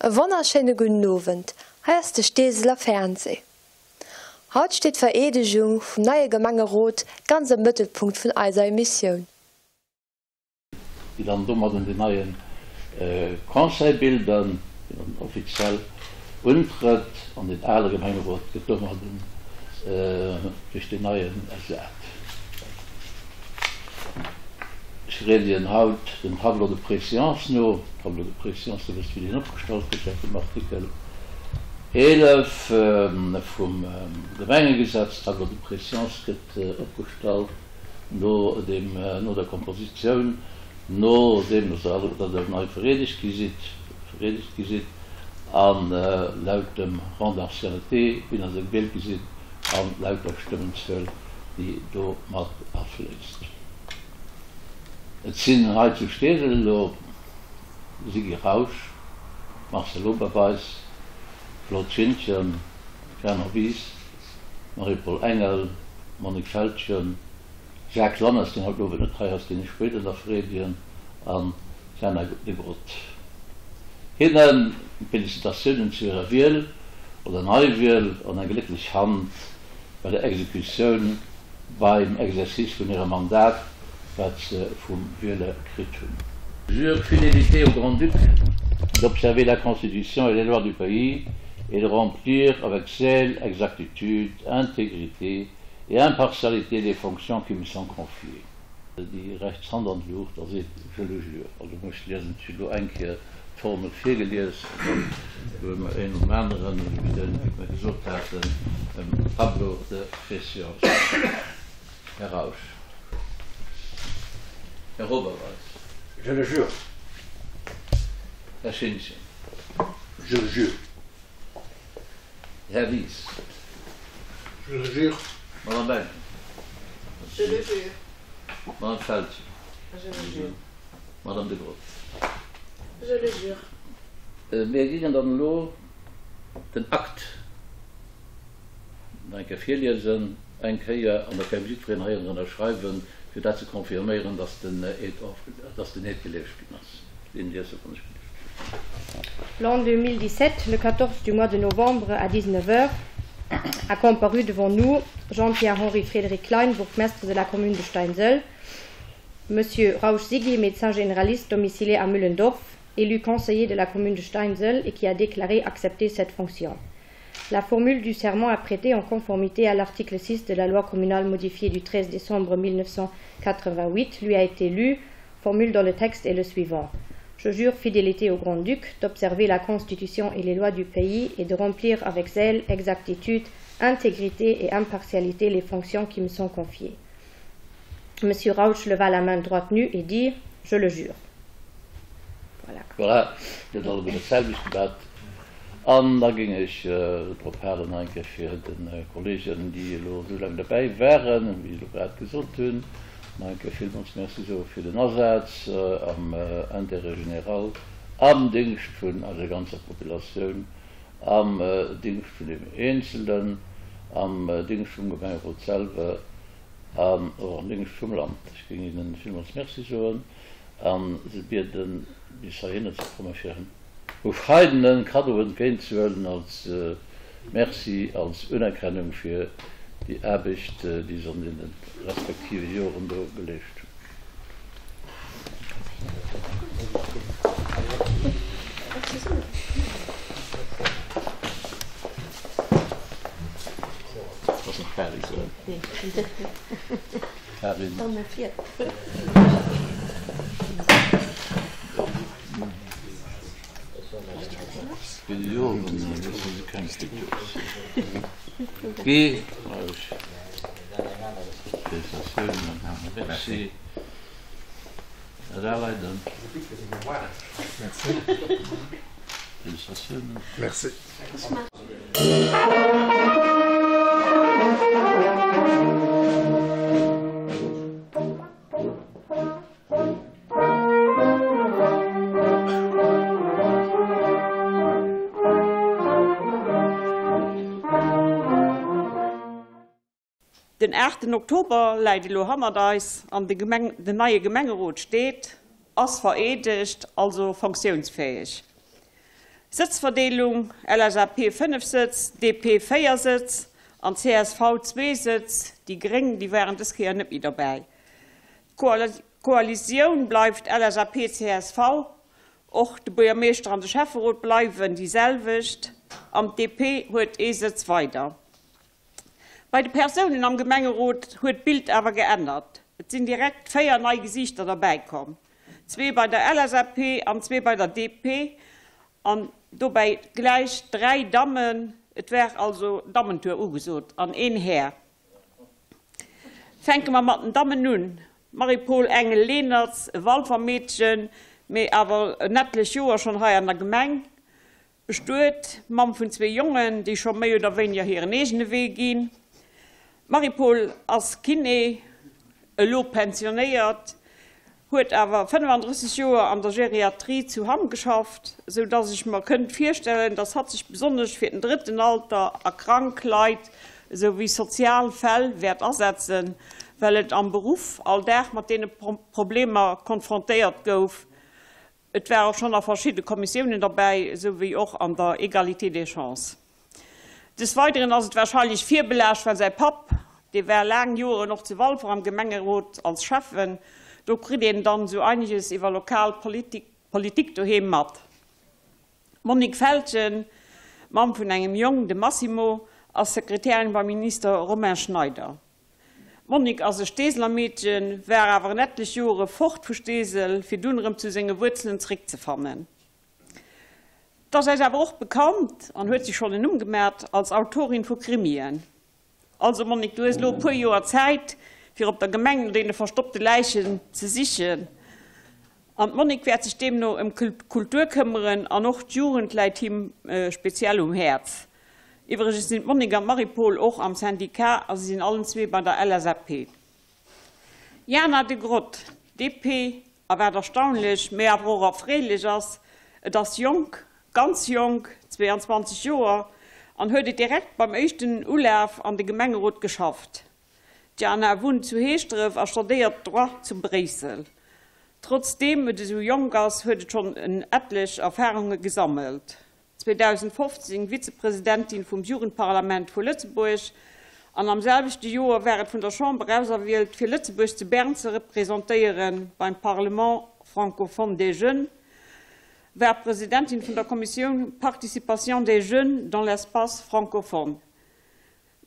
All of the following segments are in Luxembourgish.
E wonnerschéine gudden Owend, hei ass de Steeseler Fernseh. Haut steet d'Vereedegung vum neie Gemengerot ganz am Mëttelpunkt vun eiser Emissioun. déi dann domadden den neie Conseil bilden, deen dann offiziell untrëtt, an deen ale Gemengerot gëtt domadden duerch deen neien ersat. Ech riedien haut dem Tableau de préséance no. Tableau de préséance, Dir wësst wéi deen opgestallt gëtt, dat dem Artikel 11 vum Gemengegesetz. Tableau de préséance gëtt opgestallt No dem, no der Kompositioun, no deem, dass Der alleguerten der nei vereedegt gi sidd, vereedegt gi sidd, a laut dem Rang d'ancienneté, wéi Der se gewielt gi sidd, a laut der Stëmmenzuel, déi do mat afléisst. Et sinn hei zu Steesel elo Siggy Rausch, Marcel Oberweis, Claude Schintgen, Fernand Wies, Marie-Paule Engel, Monique Feltgen, Jacques Lammes, deen haut den Owend net hei ass, deen ech spéider nach vereedegen, a Jana Degrott. Hinnen Félicitatiounen zu hirer Wiel oder Neiwiel an eng glécklech Hand bei der Exekutioun, beim Exercice vun hirem Mandat, wat se vum Wieler kritt hunn. Jure fidélité au Grand-Duc, d'observer la Constitution et les lois du pays et de remplir avec zèle, exactitude, intégrité et impartialité les fonctions qui me sont confiées. Déi rechts Hand an d'Luucht a seet, Je le jure. Also ech liesen ech hunn elo eng Kéier d'Formel virgelies an dann goe mer een nom aneren, wéi de, wéi mer gesot haten, um Tableau de préséance. Här Rausch. Här Oberweis. Je le jure. Här Schintgen. Je le jure. Här Wies. Je le jure. Madame Engel. Je le jure. Madame Feltgen. Je le jure. Madame De Groot. Je le jure. Mir gingen dann elo den Akt nach eng Kéier virliesen, eng Kéier, an da kéim jiddwereen hei ënnerschreiwen, fir dat ze confirméieren, dass den Eed dass den Eed geleescht ginn ass. Deen liese wann ech geleescht ginn. L'an 2017, le 14 du mois de novembre à 19 heures, a comparu devant nous Jean-Pierre-Henri Frédéric Klein, bourgmestre de la commune de Steinseul, Monsieur Rausch Sigi, médecin généraliste domicilié à Müllendorf, élu conseiller de la commune de Steinseul et qui a déclaré accepter cette fonction. La formule du serment a prêté en conformité à l'article 6 de la loi communale modifiée du 13 décembre 1988 lui a été lue. Formule dans le texte est le suivant. Je jure fidélité au Grand-Duc, d'observer la Constitution et les lois du pays et de remplir avec zèle, exactitude, intégrité et impartialité les fonctions qui me sont confiées. Monsieur Rausch leva la main droite nue et dit: Je le jure. Voilà. Voilà, Dir hutt alleguer dat selwecht gemat. An da géing ech drop halen, nach eng Kéier fir de Kolleegen, déi elo esou laang derbäi waren, wéi ech elo grad gesot hunn, nach eng Kéier villmools Merci soe fir den Asaz am Intérêt général, am Dingscht vun eiser ganzer Populatioun, am Dingscht vun deem Eenzelen, am Dingscht vum Gemengerot selwer an och am Dingscht vum Land. Ech géing hinnen villmools Merci soen a se bieden, bis heihinner ze komme fir en bescheidene Kaddo entgéintzehuelen als Merci, als Unerkennung fir déi Aarbecht, déi se an deene respektive Joren do geleescht hunn. Karin. Merci. Den aachten Oktober läit elo hannert eis an de Gemeng, den neie Gemengerot steet. ass vereedegt, also fonctiounsfäeg. Sëtzverdeelung, LSAP 5 Sëtz, DP 4 Sëtz an csv 2 Sëtz. Déi Gréng, déi waren dës Kéier net méi derbäi. D'Koalitioun bleift LSAP-csv, och de Buergermeeschter an de Schäfferot bleiwen déi selwecht an d'DP huet ee Sëtz weider. Bei de Persounen am Gemengerot huet d'Bild awer geännert. Et sinn direkt 4 nei Gesiichter derbäikomm, zwee bei der LSAP an zwee bei der DP an dobäi gläich 3 Dammen, et war also Dammentour ugesot, an een Här. Fänke mer mat den Dammen un, Marie-Paule Engel-Lenertz, e Walfer Meedchen, mee awer en etlech Joer schonn hei an der Gemeng, Bestuet, Mamm vun zwee Jongen, déi scho méi oder wéiniger hiren eegene Wee ginn. D'Marie-Paule ass Kiné, elo pensionéiert, huet awer 35 Joer an der Geriatrie zu Hamm geschafft, sou dass ech mer kënnt virstellen, dass hatt sech besonnesch fir den drëtten Alter a krank Leit esou wéi sozial Fäll wäert asetzen, well et am Beruff all Dag mat deene Problemer konfrontéiert gouf. Et war och schonn a verschidde Kommissiounen derbäi, esou wéi och an der Égalité des chances. Des Weideren ass et wahrscheinlech virbelaascht, well säi Papp, dee war laang Joren och zu Walfer am Gemengerot als Schäffen, do kritt een dann esou einiges iwwer lokal Politik doheem mat. D'Monique Feltgen, Mamm vun engem Jong, dem Massimo, ass Sekretärin beim Minister Romain Schneider. D'Monique ass e Steeseler Meedchen, war awer en etlech Jore fort vu Steesel, fir dunn erëm zu senge Wuerzelen zeréckzefannen. Et ass eis awer och bekannt, an huet sech schonn en Numm gemat, als Autorin vu Krimien. Also Monique, du hues elo e puer Joer Zäit, fir op der Gemeng no deene verstoppte Läichen ze sichen. An d'Monique wäert sech deemno ëm Kultur këmmeren an och d'Jugend läit him speziell um Häerz. Iwwregens sinn d'Monique an d'Marie-Paule och am Syndicat a si sinn allen zwee bei der LSAP. Jana Degrott, DP, A wat erstaunlech, mee awer och erfreelech ass, et ass jonk, ganz jonk, 22 Joer, an huet et direkt beim éischten Ulaf an de Gemengerot geschafft. D'Jana wunnt zu Heeschdref a stadéiert Droit zu Bréissel. Trotzdeem et esou jonk ass, huet et schonn en etlech Erfarunge gesammelt. 2015 Vizepresidentin vum Jugendparlament vu Lëtzebuerg an am selwechte Joer war et vun der Chamber auserwielt fir Lëtzebuerg zu Bern ze representéiere beim Parlement francophone des jeunes, war Presidentin vun der Kommissioun Participation des jeunes dans l'espace francophone,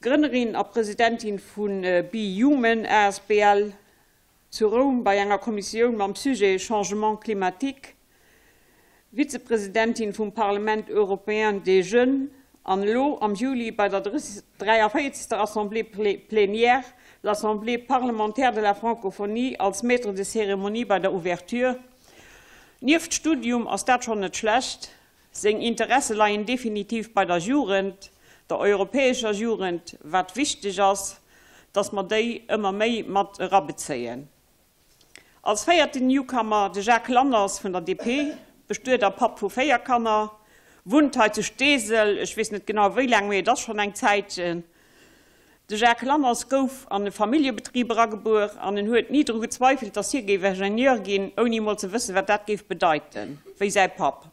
Grënnerin a Presidentin vu Be Human asbl. Zu Roum bei enger Kommissioun mam Sujet Changement climatique, Vizepresidentin vum Parlement européen des jeunes an elo am Juli bei der 43. Assemblée plénière, l'Assemblée parlementaire de la francophonie, als Maître de cérémonie bei der Ouverture. Nieft Studium ass dat schonn net schlecht. Seng Interesse leien definitiv bei der Jugend, der europäescher Jugend, wat wichteg ass, dass mer déi ëmmer méi mat erabezéien. Als véierten Newcomer de Jacques Lanners vun der DP, bestuet a Papp vu 4 Kanner, wunnt hei zu Steesel, ech weess net genau wéi laang, mee et ass schonn eng Zäitchen. De Jacques Lanners gouf an e Familljebetrib eragebuer an en huet ni dru gezweifelt, dass hie géif Ingenieur ginn, ouni emol ze wëssen, wat dat géif bedeiten, wéi säi Papp.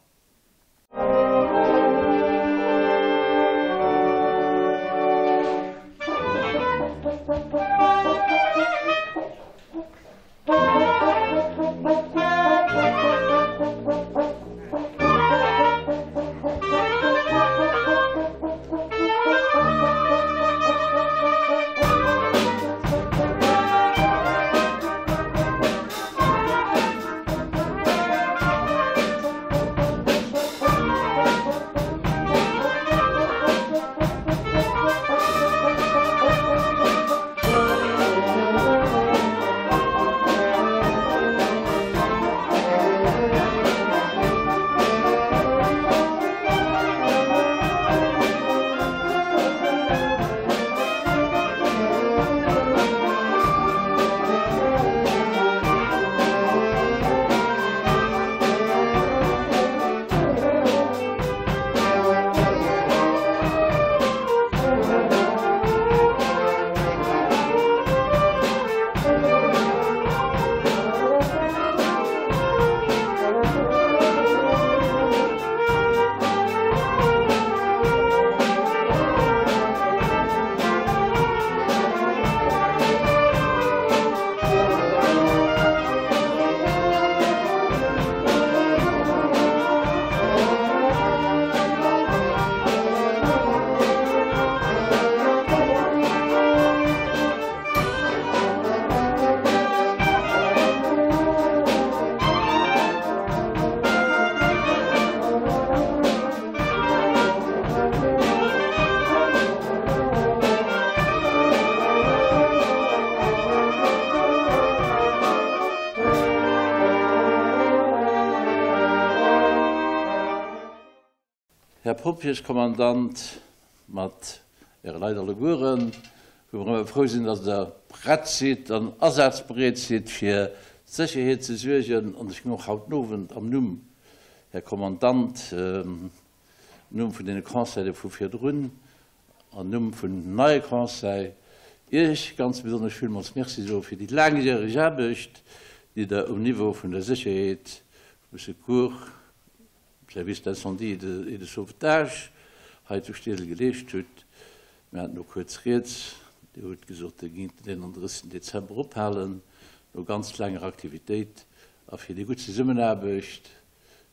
Här Pompjeeskommandant, mat Äre Leit allegueren, wou mer ëmmer frou sinn, dass Der prett sidd an asazbereet sidd, fir d'Sécherheet ze suergen. An ech géing och haut den Owend am Numm, Här Kommandant, am Numm vun deene Conseile vu virdrun, am Numm vun neie Conseil, Iech ganz besonnesch villmools Merci soe fir déi laangjäreg Aarbecht, déi Der um Niveau vun der Sécherheet, vum Secours, Service d'incendie et de sauvetage hei zu Steesel geleescht hutt. Mir haten do kuerz Rieds. Dir hutt gesot, Dir gingt den 31. Dezember ophalen, no ganz laanger Aktivitéit. A fir déi gutt Zesummenaarbecht,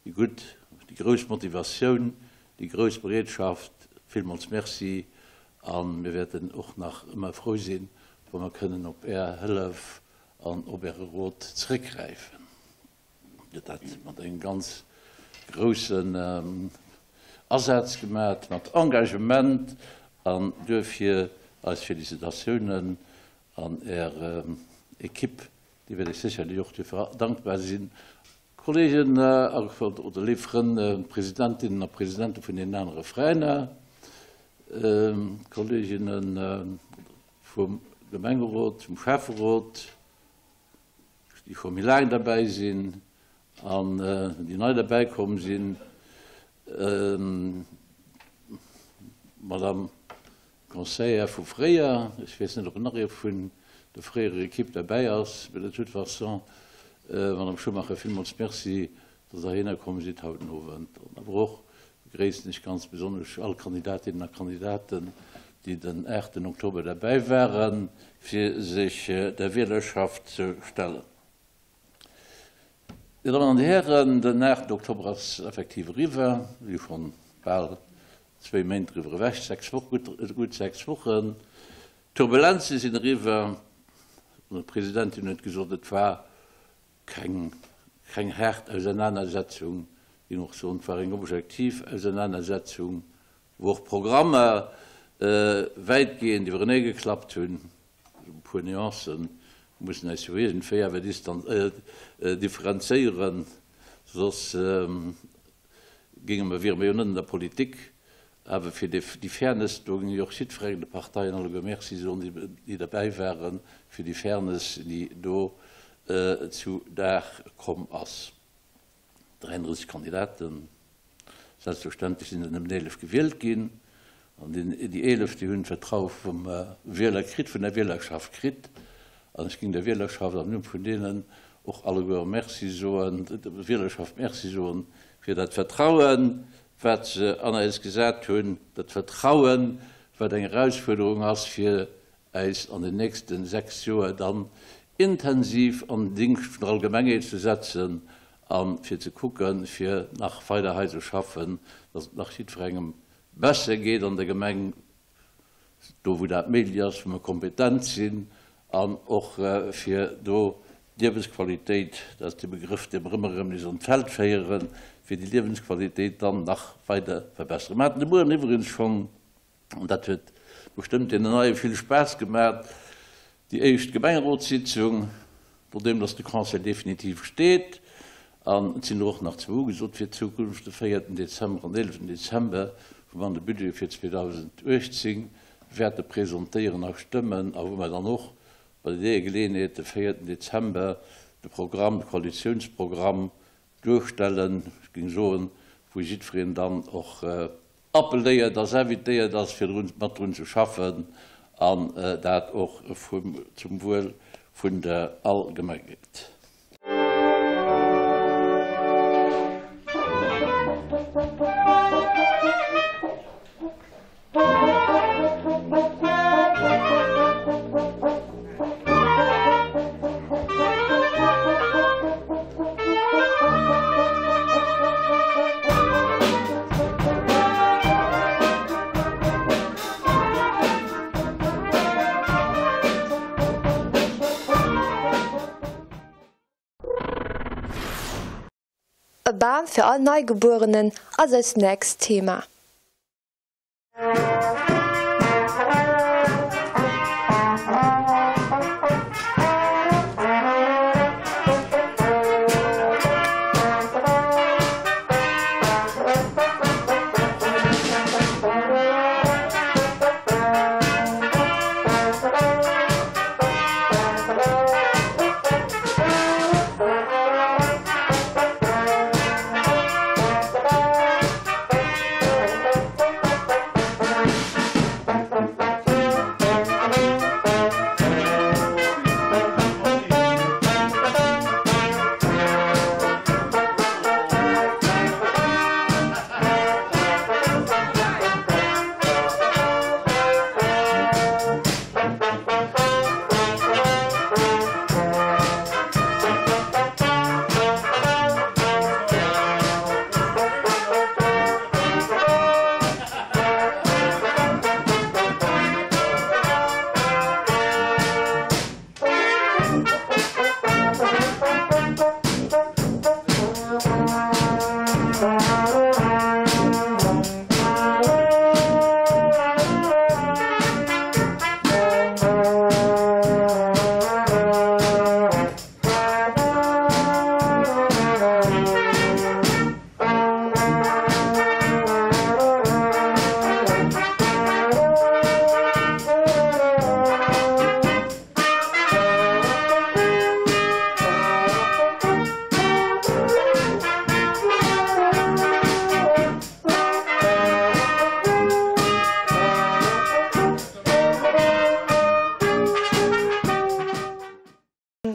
déi gutt, déi grouss Motivatioun, déi grouss Bereetschaft, villmools Merci. A mir wäerten och nach ëmmer frou sinn, wa mer kënnen op Är Hëllef an op Äre Rot zrëckgräifen. Dir hutt dat mat engem ganz groussen Asaz gemat, mat Engagement, an duerfir eis Félicitatiounen an Är Equipe, déi wäert Iech sécherlech och duerfir dankbar sinn. Kolleegen oder léif Frënn, Presidentinnen a Presidente vun deenen anere Veräiner, Kolleeginnen vum Gemengerot, vum Schäfferot, déi scho méi laang derbäi sinn an déi nei derbäi komm sinn, d'Madame Conseillère vu fréier, ech weess net, ob nach ee vun der fréierer Equipe derbäi ass, mee de toute façon, Madame Schumacher, villmools Merci, dass Der heihinner komm sidd haut den Owend. An awer och begréissen ech ganz besonnesch all Kandidatinnen a Kandidaten, déi den aachten Oktober derbäi waren, fir sech der Wielerschaft ze stellen. Dir Dammen an Dir Hären, den aachten Oktober ass effektiv eriwwer. Mir si schonn bal zwéi Méint driwwer ewech, sechs Woch, gutt sechs Wochen. D'Turbulenze sinn eriwwer. D'Presidentin huet gesot, et war Keng, keng haart Ausernanersetzung, géing och soen, et war eng objektiv Ausernanersetzung, wou och d'Programmer wäitgehend iwwerenee geklappt hunn. E puer Nuancen, mir mussen eis jo iergendwéi awer differenzéieren, soss géinge mer, wiere mer jo net an der Politik. Awer fir déi Fairness, do géing ech och jiddwerengem, de Parteien alleguer Merci soen, déi derbäi waren, fir déi Fairness, déi do zu Dag komm ass. 33 Kandidaten, selbstverständlech sinn der nëmmen 11 gewielt ginn. An déi 11, déi hunn d'Vertraue vum Wieler kritt, vun der Wielerschaft kritt. An ech géing der Wielerschaft am Numm vun deenen och alleguer Merci soen, der Wielerschaft Merci soen fir dat Vertrauen, wat se an eis gesat hunn, dat Vertrauen, wat eng Erausfuerderung ass, fir äis an den nächste 6 Joer dann intensiv an den Dingscht vun der Allgemengheet ze setzen a fir ze kucken, fir nach weider hei ze schaffen, dass et nach jiddwerengem besser geet an der Gemeng, do wou dat méiglech ass, wou mer kompetent sinn, an och fir do d'Liewensqualitéit, dat ass dee Begrëff, dee mer ëmmer erëm nees an d'Feld féieren, fir déi Liewensqualitéit dann nach weider verbesseren. Mer haten de Mueren iwwregens schonn, an dat huet bestëmmt deenen Neie vill Spaass gemaach, déi éischt Gemengerotssitzung, nodeem datt de Conseil definitiv steet, an et sinn der och nach zwou ugesot fir d'Zukunft, de véierten Dezember an eeleften Dezember, wou mer de Budget fir 2018 wäerte presentéieren a stëmmen a wou mer dann och bei deeër Geleeënheet, de véierten Dezember, de Programm, de Koalitiounsprogramm duerstellen, ech géing soen, wou jiddwereen dann och appelléiert ass, invitéiert ass, fir drun, mat drun ze schaffen an dat och vum, zum Wuel vun der Allgemengheet. E Bam fir all Neigebuerenen ass eist nächst Thema.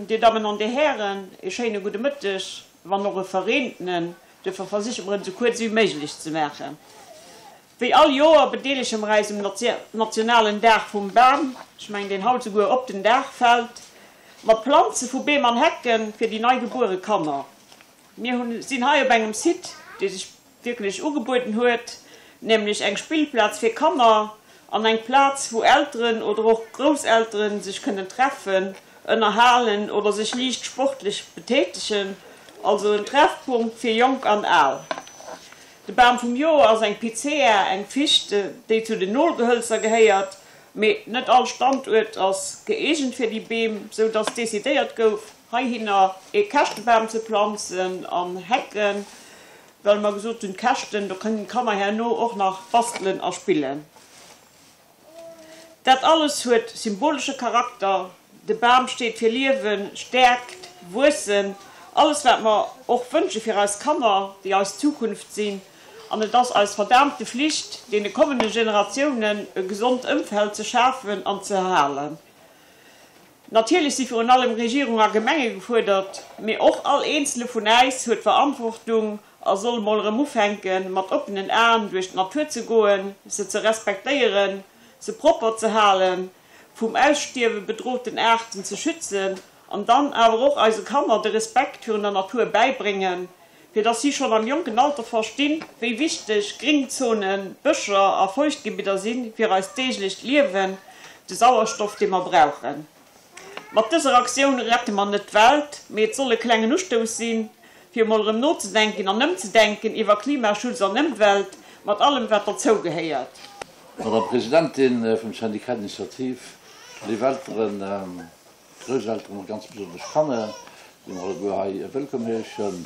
Dir Dammen an Dir Hären, ee schéine gudde Mëtteg, wann och e verreentenen. Duerfir versiche mer en esou kuerz ewéi méiglech ze maachen. Wéi all Joer bedeelege mer äis um nationalen Dag vum Bam, ech mengen deen haut souguer op den Dag fält, mat Planze vu Beem an Hecke fir déi nei gebuere Kanner. Mir hunn sinn hei op engem Site, dee sech wierklech ugebueden huet, nämlech eng Spillplaz fir Kanner an eng Plaz, wou Elteren oder och Grousselteren sech kënnen treffen, ënnerhalen oder sech liicht sportlech betätegen, also en Treffpunkt fir Jonk an Al. De Bam vum Joer ass eng Picea, eng Ficht, déi zu den Nolgehölzer gehéiert, mee net all Standuert ass gëeegent fir déi Beem, sou dass decidéiert gouf, heihinner ee Käschtebam ze planzen an Hecken, well mer gesot hunn, d'Käschten, do kënnen d'Kanner herno och nach bastelen a spillen. Dat alles huet symbolesche Charakter, de Bam steet fir Liewen, Stäerkt, Wuessen, alles wat mer och wënsche fir eis Kanner, déi eis Zukunft sinn. An et ass eis verdaamte Flicht, deene kommende Generatiounen e gesond Ëmfeld ze schafen an ze erhalen. Natierlech si virun allem Regierung a Gemenge gefuerdert, mee och all eenzele vun äis huet Verantwortung a soll mol erëm ufänken, mat oppenen Aen duerch d'Natur ze goen, se ze respektéieren, se propper ze halen, vum Ausstierwe bedrohten Aarten ze schützen an dann awer och eise Kanner de Respekt virun der Natur bäibréngen, fir dass si schonn am jonken Alter verstinn, wéi wichteg Gringzonen, Bëscher a Feuchtgebidder si fir eist deeglecht Liewen, de Sauerstoff, dee mer brauchen. Mat dëser Aktioun rette mer net d'Welt, mee et soll e klengen Ustouss sinn, fir emol erëm nozedenken an ëmzedenken iwwer Klimaschutz an Ëmwelt, mat allem wat derzou gehéiert. Madame Presidentin vum Syndicat d'Initiative, léif Elteren, Grousselteren a ganz besonnesch Kanner, déi mer alleguer hei wëllkomm heeschen,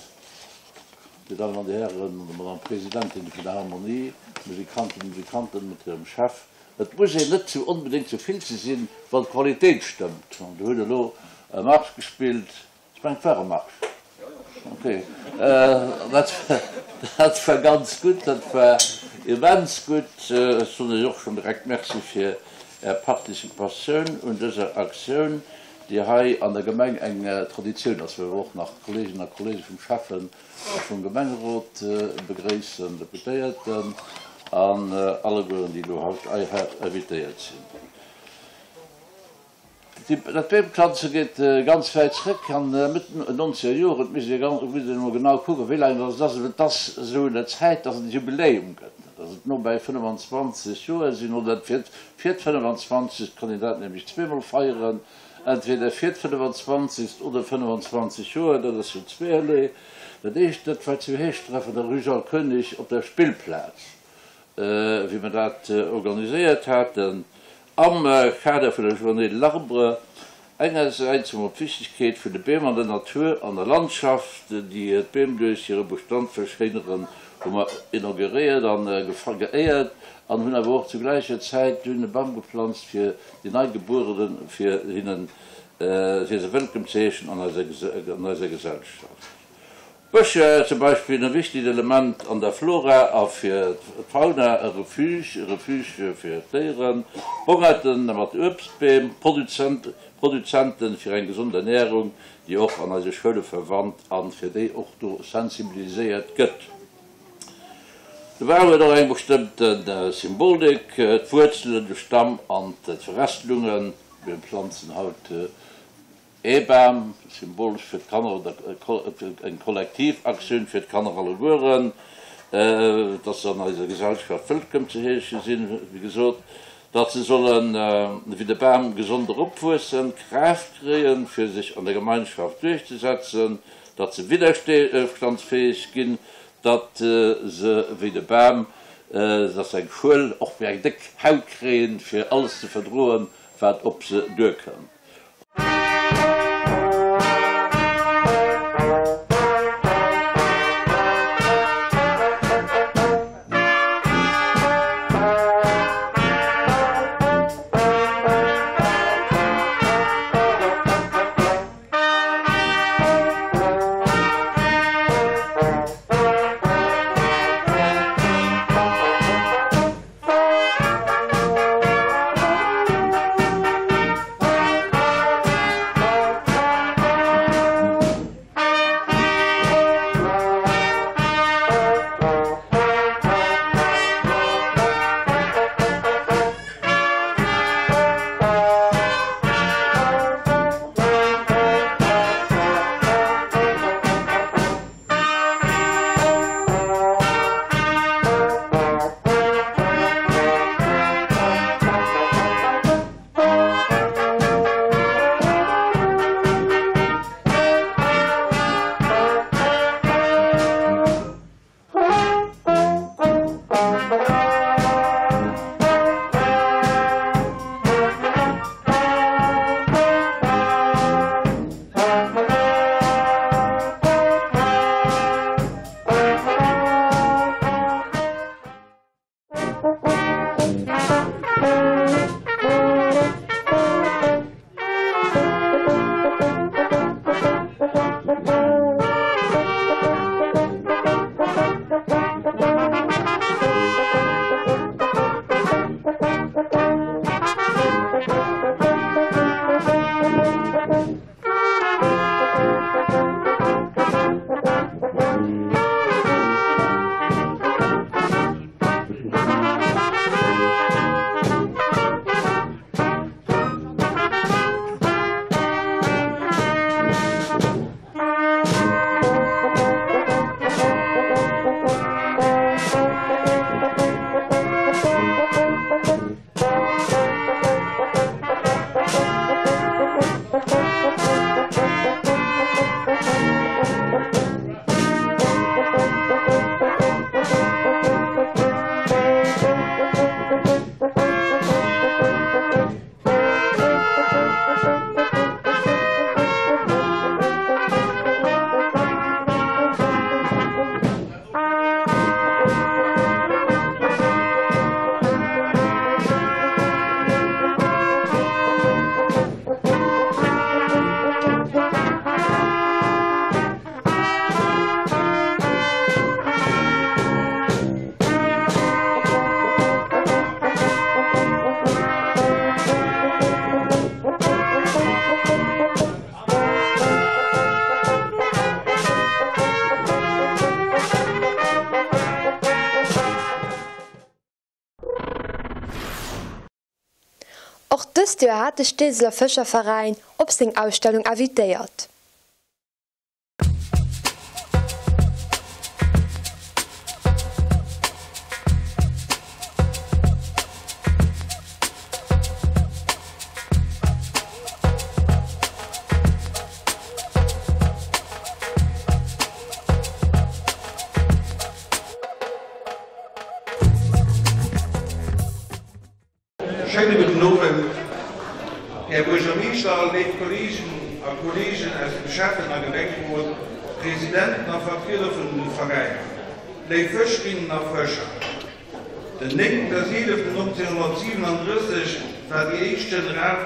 Dir Dammen an Dir Hären, Madame Presidentin vun der Harmonie, Musikanten, Musikanten mat hirem Chef, Et muss een net zu onbedéngt zu vill ze sinn, wann d'Qualitéit stëmmt. An do huet elo e Marsch gespillt, ech mengen et war e Marsch, ok, dat dat war ganz gutt, dat war immens gutt. Ech soen Iech och schonn direkt Merci fir Är Participatioun un dëser Aktioun, déi hei an der Gemeng eng Traditioun ass, wou och nach d'Kolleeginnen a Kollege vum Schäffen a vum Gemengerot begréissen, Deputéierten an allegueren, déi elo haut heiher invitéiert sinn. Dat Beemplanze geet ganz wäit zréck an Mëtt nonzeger Joren. Et misst ee emol genau kucken, wéi laang datt et ass. Et ass esou un der Zäit, datt et e Jubiläum gëtt, datt et no bäi 25 Joer sinn, oder fir d'25. D'Kandidaten nämlech zweemol feieren. Entweder fir d'25. Oder 25 Joer, dat ass jo zweeërlee. Dat éischt, dat war zu Heeschdref an der Rue Jean Koenig op der Spillplaz, wéi mer dat organiséiert haten am Kader vun der Journée de l'arbre. Engersäits hu mer d'Wichtegkeet vun de Beem an der Natur an der Landschaft, déi d'Beem duerch hire Bestand verschéineren, hu mer inauguréiert a geéiert an hunn awer och zu gläicher Zäit dunn e Bam geplanzt fir déi Neigebuerenen, fir hinnen, fir se wëllkomm ze heeschen an eiser, an eiser Gesellschaft. Bëscher zum Beispill en wichtegt Element an der Flora a fir d'Fauna, e Refuge, e Refuge fir d'Déieren, Bongerten mat Uebstbeem, Produzent, Produzenten fir eng gesond Ernährung, déi och an eise Schoule verwannt an fir déi och do sensibiliséiert gëtt. De Bam huet och eng bestëmmte Symbolik, d'Wuerzelen, de Stamm an d'Verästelungen. Mir planzen haut ee Bam, symbolesch fir d'Kanner oder eng kollektiv Aktioun fir d'Kanner allegueren, dass se an eiser Gesellschaft wëllkomm ze heesche sinn, wéi gesot, datt se sollen wéi de Bam gesond eropwuessen, Kraaft kréien, fir sech an der Gemeinschaft duerchzesetzen, datt se widderstandsfäeg ginn. Datt se wéi de Bam, datt se eng Schuel, och méi eng déck Haut kréien, fir alles ze verdroen, wat op se duerkënnt. Och dëst Joer hat de Steeseler Fëscherveräin op seng Ausstellung invitéiert. Schéine gudden Owend, Här Buergermeeschter, léif Kolleegen a Kolleegen aus dem Schäffen a Gemengerot, Presidenten a Vertrieder vun de Veräiner, léif Fëscherinnen a Fëscher. Den 9.11.1937 war déi éischt General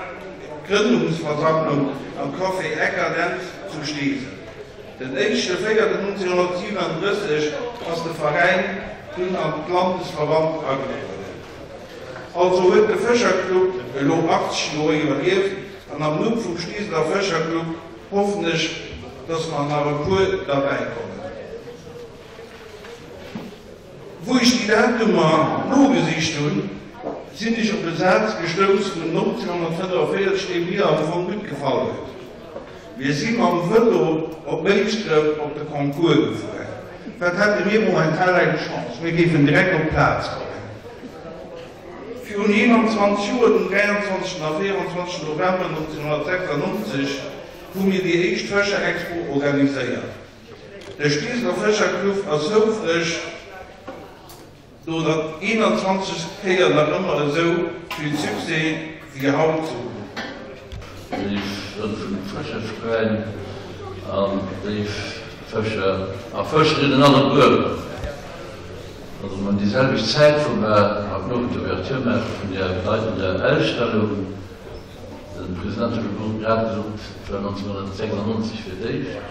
Grënnungsversammlung am Café Ecker-Lentz zu Steesel. Den éischte 4.1937 ass de Veräin dunn an d'Landesverband agetrueden. Also huet de Fëscherclub elo 80 Joer iwwerlieft an am Numm vum Steeseler Fëscherclub hoffen ech, dass mer nach e puer derbäi kommen. Wou ech déi Datumer nogesicht hunn, sinn ech op e Saz gestouss vun 1945, dee mir am Fong gutt gefall huet. Mir si mam Vëlo op Méischdref op de Concours gefuer. Wat hätte mir momentan eng Chance, mir géifen direkt op d'Plaz kommen. Virun 21 Joer, den 23 a 24 November 1996, hu mir déi éischt Fëscherexpo organiséiert. De Steeseler Fëscherclub ass houfreg no der 21. Kéier nach ëmmer esou vill Succès wéi haut ze hunn. Léif Frënn vum Fëscherveräin an léif Fëscher a Fëscherinnen alleguer, Also mer hunn déi selwecht Zäit, wou mer haut Nowend d'Ouverture maache vun där bedeitender Ausstellung. De President huet elo grad gesot, et war 1996 fir d'éischt,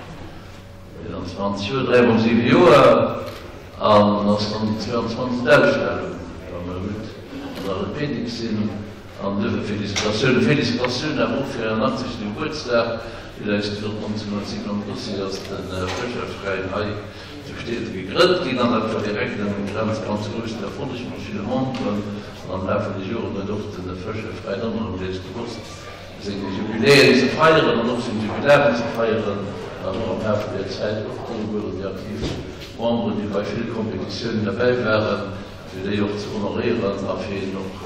21 Joer, dräimol siwe Joer, an ass dann déi 22. Ausstellung, wa mer gutt an der Arithmetik sinn. An duerfir Felicitatioun, Felicitatioun awer och fir Ären 80. Gebuertsdag. Wéi Der eis gesot, 1937 ass de Fëscherveräin hei zu Steesel gegrënnt ginn an dat war direkt en ganz, ganz groussen Erfolleg mat ville Memberen. An am Laf vun de Joren huet och de Fëscherveräin ëmmer erëm nees gewosst, seng Jubiläen ze feieren an och seng Jubilaren ze feieren an och am Laf vun där Zäit och allegueren déi aktiv Memberen, déi bei ville Kompetitiounen derbäi waren, fir déi och ze honoréieren a fir hinnen och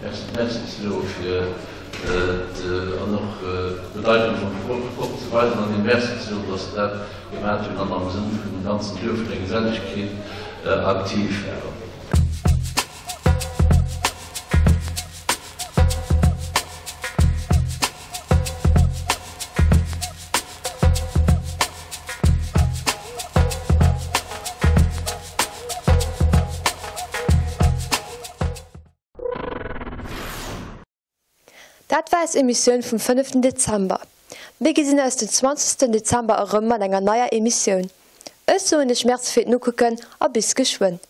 Merci, merci ze soe fir an och d'Bedeitung vum Sport ze weisen an hinnen Merci ze soen, dass se dat gemat hunn an am Sënn vun dem ganzen Duerf vun der Gesellegkeet aktiv waren. Dat war eis Emissioun vum fënneften Dezember. Mir gesinn eis den zwanzegsten Dezember erëm mat enger neier Emissioun. Ech soen iech Merci fir d'Nokucken a bis geschwënn.